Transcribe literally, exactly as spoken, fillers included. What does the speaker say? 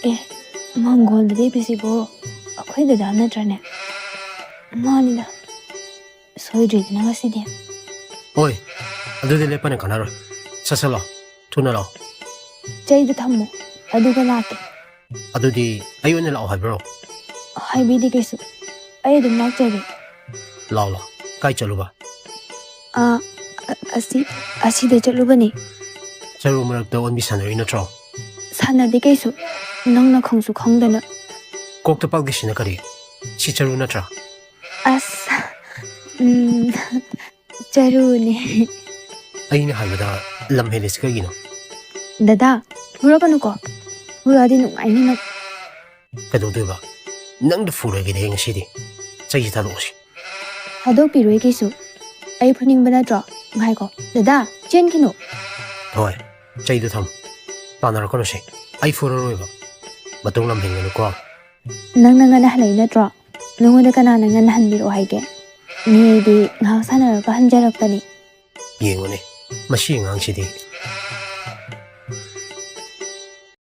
ꯑꯦ, ꯃꯪꯒꯣꯜꯗ ꯂꯦꯞꯄꯤꯁꯤꯕꯨ ꯑꯩꯈꯣꯏ ꯗꯗꯥ ꯅꯠꯇ꯭ꯔꯅꯦ? ꯃꯥꯅꯤꯗ꯫ ꯁꯣꯏꯗ꯭ꯔꯦꯗꯅ ꯉꯁꯤꯗꯤ꯫ ꯍꯣꯏ, ꯑꯗꯨꯗꯤ ꯂꯦꯞꯄꯅ ꯀꯥꯟꯅꯔꯣꯏ꯫ ꯁꯠ ꯁꯠ ꯂꯥꯛꯑꯣ, ꯊꯨꯅ ꯂꯥꯛꯑꯣ꯫ ꯆꯩꯗꯣ ꯊꯝꯃꯣ, ꯑꯗꯨꯒ ꯂꯥꯛꯀꯦ꯫ ꯑꯗꯨꯗꯤ ꯑꯩ ꯑꯣꯏꯅ ꯂꯥꯛꯑꯣ ꯍꯥꯏꯕ꯭ꯔꯣ? ꯍꯥꯏꯕꯤꯗꯦ ꯀꯩꯁꯨ, ꯑꯩ ꯑꯗꯨꯝ ꯂꯥꯛꯆꯒꯦ꯫ ꯂꯥꯛꯑꯣ, ꯂꯥꯛꯑꯣ꯫ ꯀꯥꯏ ꯆꯠꯂꯨꯕ? ꯑꯥ, ꯑ-, ꯑꯁꯤ, ꯑꯁꯤꯗ ꯆꯠꯂꯨꯕꯅꯤ꯫ ꯆꯔꯨ ꯃꯔꯛꯇ ꯑꯣꯟꯕꯤ ꯁꯥꯟꯅꯔꯨꯏ ꯅꯠꯇ꯭ꯔꯣ? ꯁꯥꯟꯅꯗꯦ ꯀꯩꯁꯨ, ꯅꯪꯅ ꯈꯪꯁꯨ ꯈꯪꯗꯅ꯫ ꯀꯣꯛꯇ ꯄꯛꯂꯤꯁꯤꯅ ꯀꯔꯤ? ꯁꯤ ꯆꯔꯨ ꯅꯠꯇ꯭ꯔꯥ? ꯑꯁ, ꯎꯝ, ꯆꯔꯨꯅꯦ꯫ ꯑꯩꯅ ꯍꯥꯏꯕꯗ ꯂꯝ ꯍꯦꯜꯂꯤꯁꯤ ꯀꯩꯒꯤꯅꯣ? ꯗꯗꯥ, ꯐꯨꯔꯛꯀꯅꯨꯀꯣ꯫ ꯐꯨꯔꯛꯑꯗꯤ ꯅꯨꯡꯉꯥꯏꯅꯤ ꯅꯪ꯫ ꯀꯩꯗꯧꯗꯣꯏꯕ? ꯅꯪꯗ ꯐꯨꯔꯒꯦꯅꯦ ꯑꯩ ꯉꯁꯤꯗꯤ꯫ ꯆꯩꯁꯤ ꯊꯥꯗꯣꯛꯑꯁꯤ꯫ ꯊꯥꯗꯣꯛꯄꯤꯔꯣꯏ ꯀꯩꯁꯨ꯫ ꯑꯩ ꯐꯨꯅꯤꯡꯕ ꯅꯠꯇ꯭ꯔꯣ? ꯉꯥꯏꯈꯣ꯫ ꯗꯗꯥ, ꯆꯦꯟꯈꯤꯅꯨ꯫ ꯍꯣꯏ, ꯆꯩꯗꯣ ꯊꯝꯃꯨ꯫ ꯇꯥꯟꯅꯔꯛꯀꯅꯨꯁꯦ꯫ ꯑꯩ ꯐꯨꯔꯔꯣꯏꯕ꯫ ꯃꯇꯨꯡ ꯂꯝ ꯍꯦꯟꯒꯅꯨꯀꯣ꯫ ꯅꯪꯅ ꯉꯟꯅ ꯍꯜꯂꯛꯏ ꯅꯠꯇ꯭ꯔꯣ? ꯅꯉꯣꯟꯗ ꯀꯅꯥꯅ ꯉꯟꯅ ꯍꯟꯕꯤꯔꯛꯑꯣ ꯍꯥꯏꯒꯦ? ꯃꯤ ꯑꯩꯗꯤ ꯉꯥꯏꯍꯥꯛ ꯁꯥꯟꯅꯔꯒ ꯍꯟꯖꯔꯛꯄꯅꯤ꯫ ꯌꯦꯡꯉꯨꯅꯦ, ꯃꯁꯤ ꯑꯉꯥꯡꯁꯤꯗꯤ